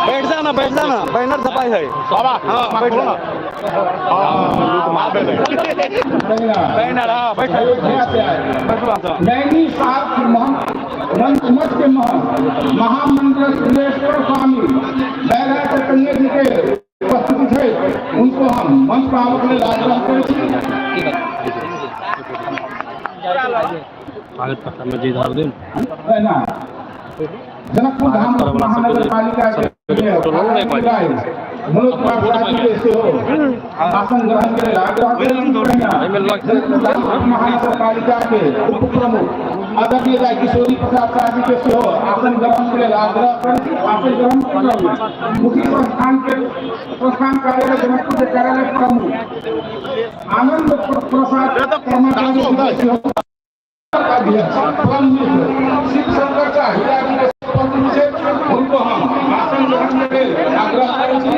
बैठ जाना बैठ जाना, बैनर छपाई है बाबा। हाँ बैठ जाना, बैनर। हाँ बैठ बैठ। नैनी साहब के महंत मठ के महंत महामंडलेश्वर स्वामी बैरा चैतन्य जी के उपस्थिति है, उनको हम मंच पर आबऽ के लेल आग्रह करै छी। तहिना जनकपुर धाम महानगरपालिका के मनोज कुमार साह जी के सेहो आसन ग्रहण के लेल आग्रह करै छी। तहिना जनकपुर धाम महानगरपालिका के उप प्रमुख आदरणीय राय किशोरी प्रसाद शाह जी के सेहो आसन ग्रहण के लेल आग्रह करै छी। आसन ग्रहण के क्रममे मुखी संस्थान के संस्थान कार्यालय जनकपुर के कार्यालय प्रमुख आनंद प्रसाद कर्मचारी जी के सेहो अध्यक्ष परम मित्र शिव शंकर शाह हीरा जी के उपस्थिति छै, हुनको हम आसन ग्रहण के लेल आग्रह करै छी।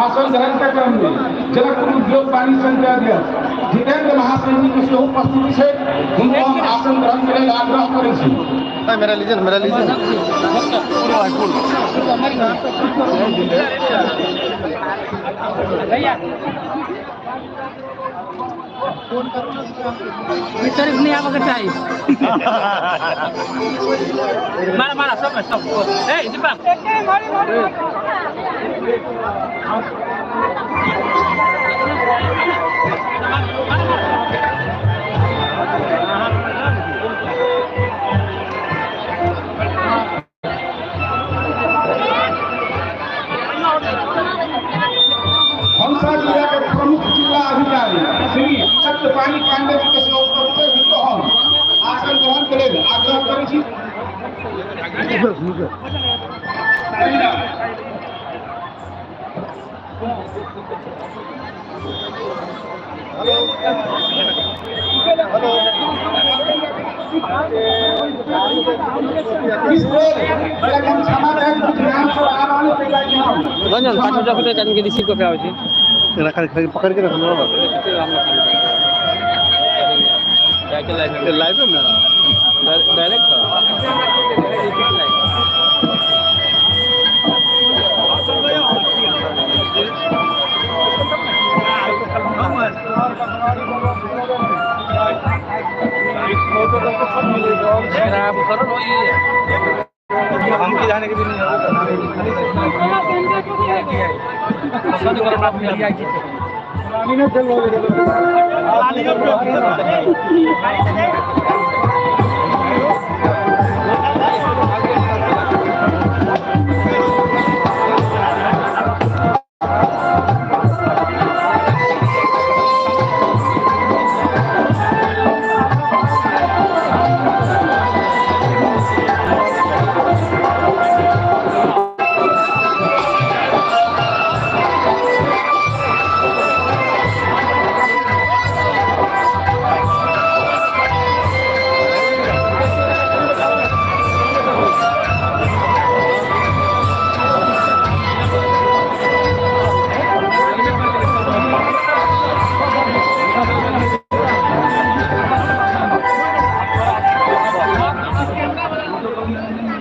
आसन ग्रहण के क्रम में जनकपुर उद्योग वाणिज्य संघ के अध्यक्ष जितेंद्र महासेन जी के सेहो उपस्थिति छै, हुनको हम आसन ग्रहण के लेल आग्रह करै छी। मेरा लीजिए, मेरा लीजिए। शरीफ नहीं आवे के चाहिए। मारा मारा सब सब। ए दीपक हंसा जिला के प्रमुख जिला अधिकारी श्री चक्रपाणि पांडे जी के सेहो उपस्थित छै, हुनको हम आसन ग्रहण के लेल आग्रह करै छी। तहिना इस बेर हम क्षमा चाहै छी, कुछ नाम सब आ रहल छै ताहि हम रंजन पाँच बजे खुले जान के रिसीव करके आबै छी। पकड़ के रखना लाइव में डायरेक्ट हम की जाने के दिन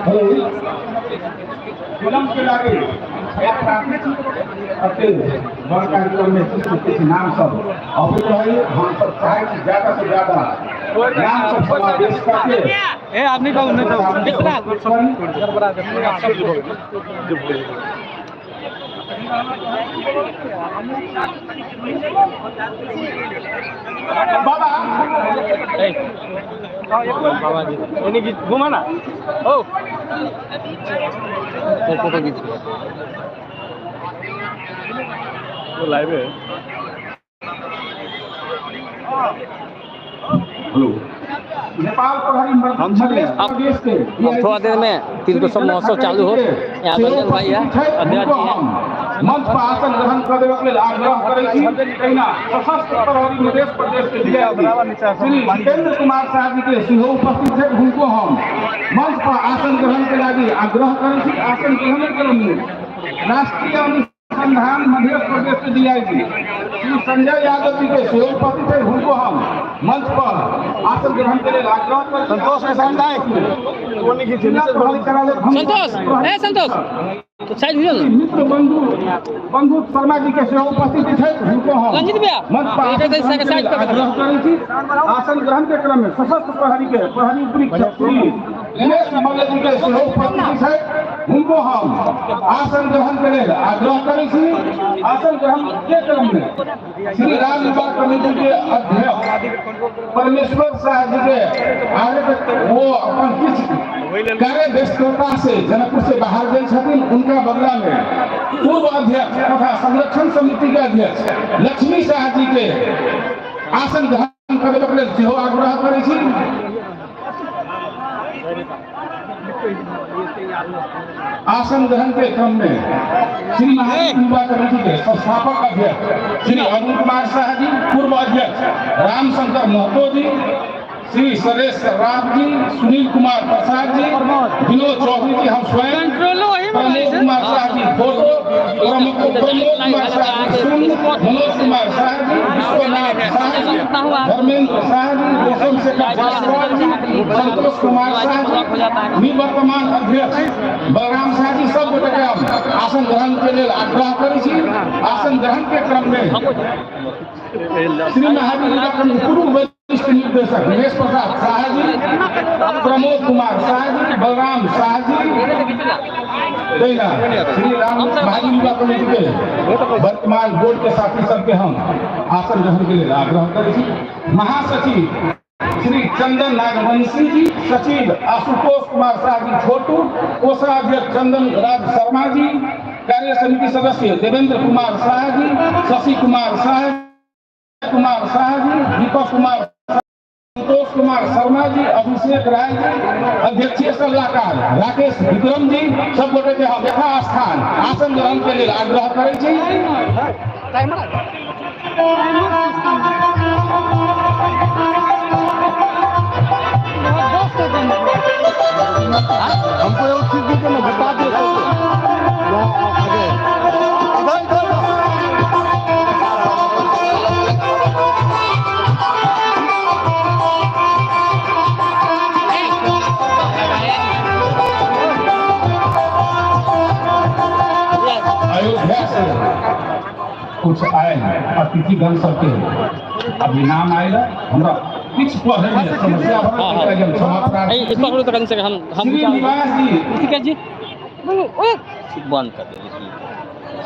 हेलो फिल्म के लागे बड़ कार्यक्रम में किछु नाम सब अबैत रही, हम सब चाहै छी ज्यादा से ज्यादा नाम सब समावेश करके। ए आदमी कहू नहीं बाबा बाबा जी एने घुमा ना ओ फोटो खींच लाइव है। हेलो नेपाल प्रहरी मध्य प्रदेश के अब थोड़ा देर में तिलकोत्सव महोत्सव चालू हो। यहाँ रंजन भाई है, अध्यक्ष जी है। मंच पर आसन ग्रहण कर देबाक लेल आग्रह करै छी। तहिना सशस्त्र प्रहरी मध्य प्रदेश के डीआईजी श्री जितेंद्र कुमार साह जी के सेहो उपस्थित छै, हुनको हम मंच पर आसन ग्रहण के लागि आग्रह करै छी। आसन ग्रहण क्रम में राष्ट्रीय अनुसंधान मध्य प्रदेश के डीआईजी श्री श्री संजय यादव जी के सेहो उपस्थित है, हुनको हम मंच पर आसन ग्रहण के लेल आग्रह करै छी। संतोष के सामने जिला प्रहरी कार्यालय संतोष ए संतोष तो साइड हो ना। मित्र बंधु बंधु शर्मा जी के सेहो उपस्थित छथि, हुनको हम रंजित भैया, मंच पर एक आसन ग्रहण के साइड लेल पर आग्रह करै छी। आसन ग्रहण के क्रम में सशस्त्र प्रहरी के प्रहरी उपनिरीक्षक श्री दिनेश मल्ल जी के सेहो उपस्थित छथि, हुनको हम आसन ग्रहण के लेल आग्रह करै छी। आसन ग्रहण के क्रम में श्री राम युवा कमेटी के अध्यक्ष परमेश्वर शाह जी के आगे वो अपन किछु कार्य व्यस्तता से जनकपुर से बाहर गेल छथिन, उनका बदला में पूर्व अध्यक्ष तथा संरक्षण समिति के अध्यक्ष लक्ष्मी शाह जी के आसन ग्रहण करबाक लेल सेहो आग्रह करै छी। आसन ग्रहण के क्रम में श्री महावीर युवा कमेटी के संस्थापक अध्यक्ष श्री अरुण कुमार शाह जी, पूर्व अध्यक्ष रामशंकर महतो जी, श्री सुरेश सर्राफ जी, सुनील कुमार प्रसाद जी, विनोद चौधरी जी, हम स्वयं, प्रमोद कुमार शाह जी फोटो, प्रमोद कुमार शाह जी शून्य, मनोज कुमार शाह जी, विश्वनाथ शाह जी, धर्मेंद्र शाह जी, रोशन शेखर जायसवाल जी, संतोष कुमार शाह जी, निवर्तमान अध्यक्ष बलराम शाह जी, सब गोटे के हम आसन ग्रहण के लेल आग्रह करै छी। आसन ग्रहण के क्रम में श्री महावीर युवा कमेटी पूर्व वरिष्ठ निर्देशक दिनेश प्रसाद शाह जी, प्रमोद कुमार शाह जी, बलराम शाह जी, तहिना श्री राम महावीर युवा कमेटी के वर्तमान बोर्ड के साथी सबके हम आसन ग्रहण के लेल आग्रह करै छी। महासचिव श्री चंदन नागवंशी जी, सचिव आशुतोष कुमार शाह जी छोटू, कोषाध्यक्ष चंदन राज शर्मा जी, कार्य समिति सदस्य देवेंद्र कुमार शाह जी, शशि कुमार शाह जी, दीपक कुमार, संतोष कुमार शर्मा जी, अभिषेक राय जी, अध्यक्षीय सलाहकार राकेश विक्रम जी, सब गोटे के हम यथा स्थान आसन ग्रहण के लेल आग्रह करै छी। हमको एगो चीज दीजिए ना, बता दिए आगे इधर इधर। अयोध्या से कुछ आए अतिथिगण सबके अभी नाम आयल, हमरा किछु पढ़ै में समस्या भऽ गेल, क्षमा प्रार्थी। पकड़ो तो कम से कम हम श्रीनिवास जी, ठीक है जी, बंद कर दे।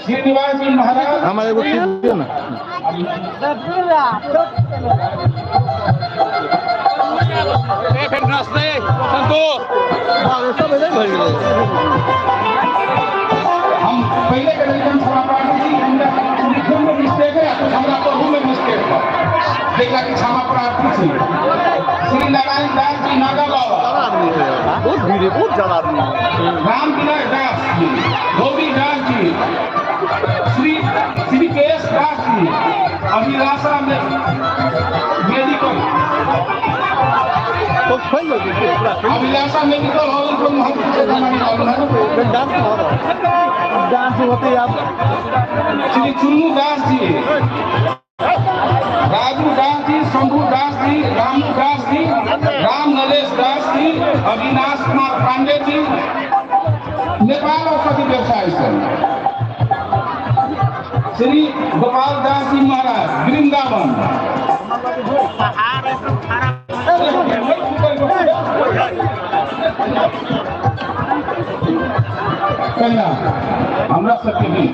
श्रीनिवास जी महाराज, हमारे एगो चीज दियो ना। संतोष सब भर गेलै। हम पहले के दिन क्षमा प्रार्थी छी, हमरा लिखै में मिस्टेक है, कुछ हमरा पढ़ू में मिस्टेक है, जेकरा कि क्षमा प्रार्थी छी। श्री नारायण दास जी नागा बाबा, बहुत भीड़ है, बहुत ज्यादा आदमी है। राम विनय दास जी, गोपी दास जी, श्री श्री के एस दास जी, अभिलाषा मेडिकल, तो फैल गई पूरा। अभिलाषा मेडिकल हॉल को डांस हो रहा है, डांस होते आप। श्री चुन्नू दास जी, राजू दास जी, शंभू दास जी, रामू दास जी, राम नरेश दास जी, अविनाश कुमार पांडे जी, नेपाल औषधि व्यवसायी संघ, श्री गोपाल दास जी महाराज वृंदावन, कन्या हमरा सबके बीच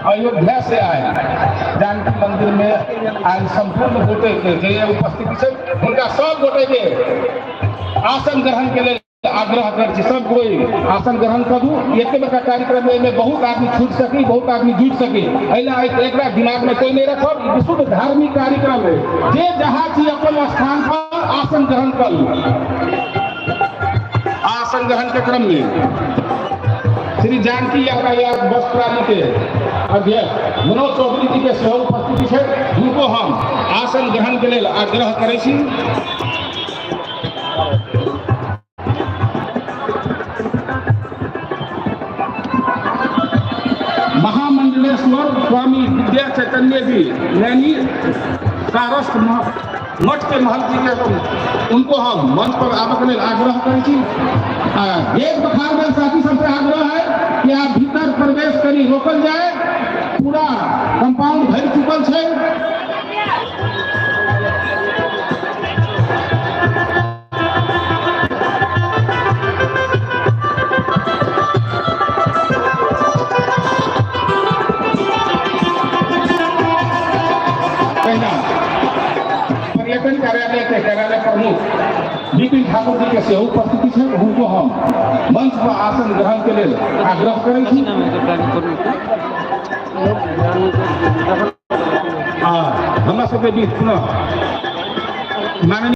अयोध्या से आए जानकी मंदिर में आज संपूर्ण गोटे के जे उपस्थिति छै हुनका सब गोटे के आसन ग्रहण के लेल आग्रह कर छी। सब कोई आसन ग्रहण करू। एते बड़का कार्यक्रम में बहुत आदमी छूट सकी, बहुत आदमी जुट सकी, एहि एकरा दिमाग में कोई नहीं रखब। ई विशुद्ध धार्मिक कार्यक्रम है, जे जहाँ छी अपन स्थान पर आसन ग्रहण करू। आसन ग्रहण के क्रम में श्री जानकी यातायात बस प्रणाली के अध्यक्ष मनोज चौधरी जी के सेहो उपस्थिति छै, हुनको हम आसन ग्रहण के लेल आग्रह करै छी। चैतन्य जी नैनी सारस मठ के महंत जी के उनको हम मंच पर आबऽ के लेल आग्रह करै छी। आ गेट बखार में साथी सबसे आग्रह है कि आप भीतर प्रवेश करी रोकल जाए, पूरा कंपाउंड भरि चुकल छै। पर्यटन कार्यालय के कार्यालय प्रमुख विपिन ठाकुर जी के सेहो उपस्थिति छै, हुनको हम मंच पर आसन ग्रहण के लेल आग्रह करै छी। आ हमरा सबके बीच पुनः माननीय